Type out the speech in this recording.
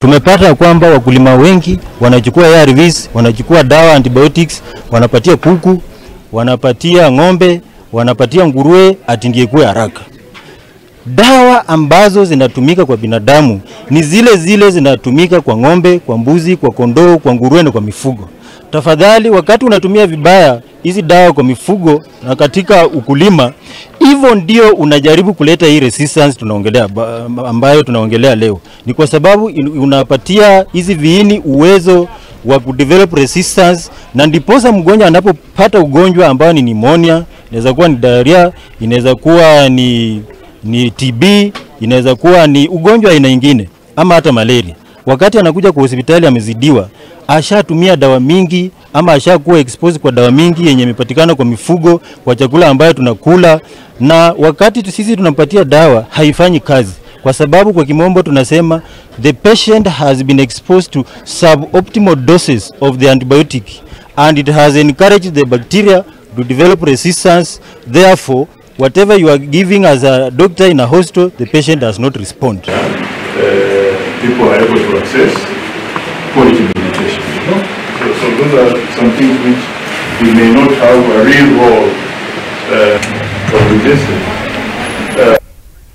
Tumepata kwamba wakulima wengi wanachukua ARVs, wanachukua dawa antibiotics, wanapatia kuku, wanapatia ng'ombe, wanapatia nguruwe ati ndiye kuwe haraka. Dawa ambazo zinatumika kwa binadamu ni zile zile zinatumika kwa ng'ombe, kwa mbuzi, kwa kondoo, kwa nguruwe na kwa mifugo. Tafadhali, wakati unatumia vibaya hizi dawa kwa mifugo na katika ukulima, hivyo ndio unajaribu kuleta hii resistance tunaongelea, ambayo tunaongelea leo. Ni kwa sababu unapatia hizi viini uwezo wa kudevelop resistance, na ndiposa mgonjwa anapopata ugonjwa ambao ni pneumonia, inaweza kuwa ni diarrhea, inaweza kuwa ni TB, inaweza kuwa ni ugonjwa aina nyingine ama hata malaria. Wakati anakuja kwa hospitali amezidiwa, ashatumia dawa mingi ama ashakuwa exposed kwa dawa mingi yenye imepatikana kwa mifugo, kwa chakula ambayo tunakula, na wakati sisi tunampatia dawa haifanyi kazi. Kwa sababu kwa kimombo tunasema the patient has been exposed to suboptimal doses of the antibiotic and it has encouraged the bacteria to develop resistance. Therefore, whatever you are giving as a doctor in a hospital, the patient does not respond. People are able to access quality medication. You know? So those are some things which we may not have a real role of resistance.